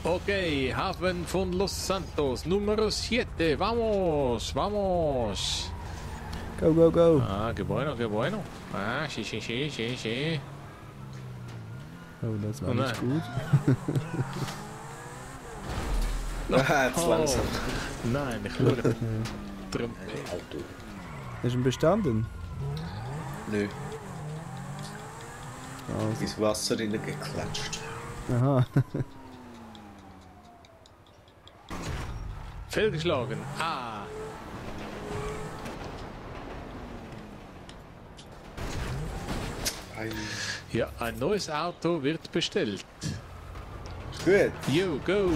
Okay, Hafen von Los Santos, Numero 7. Vamos, vamos. Go, go, go. Ah, qué bueno, qué bueno. Ah, sí. Oh, das war Oh nicht nein. gut. Jetzt langsam. Nein, ich schaue. Drum. Auto. Hast du ihn bestanden? Nö, Also. ins Wasser reingeklatscht. Aha. Fehlgeschlagen. Ah. Ja, ein neues Auto wird bestellt. Gut, Yo, go!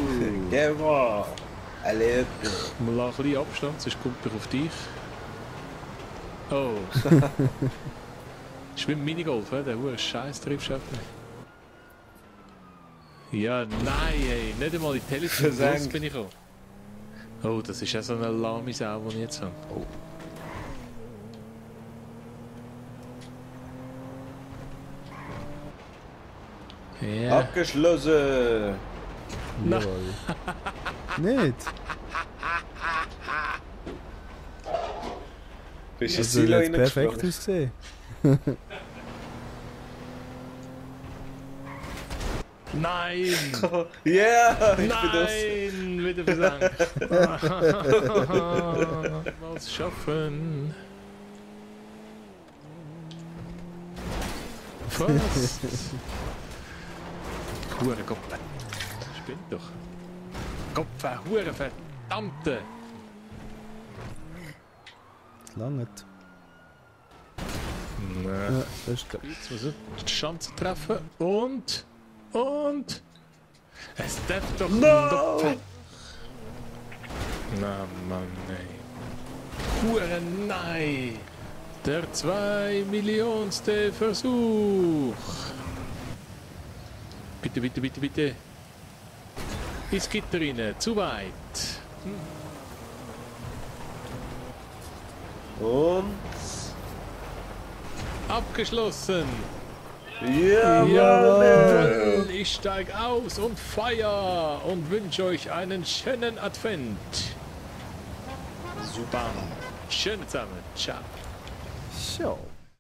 gehen wir. Alle Mal ein bisschen Abstand, sonst kommt er auf dich. Oh. Das ist wie ein Minigolf, der hure scheiß Triebschaft. Ja, nein, ey, nicht einmal in die Telefon Versenkt. bin ich gekommen. Oh, das ist ja so eine lahme Sau, die ich jetzt habe. Oh. Ja. Abgeschlossen. Na. Jawohl. Nicht? Bist du ins Also, Silo jetzt perfekt reingesprungen? ausgesehen. Nein! Ja, ich bin das. Nein! Wieder versank. Was schaffen? Fast! Hure Kopf. Spinnt doch. Kopf, Hure verdammte! Das langt. Nein. Ja, das ist klar. Jetzt muss er die Schanze treffen und. Es darf doch No! Na Mann, ey. Hure nein! Der 2 Millionste Versuch! Bitte. Ins Gitter rein, zu weit. Und. Abgeschlossen! Ja, Jawohl, ich steig aus und feier und wünsche euch einen schönen Advent. Super. Schön zusammen. Ciao. So.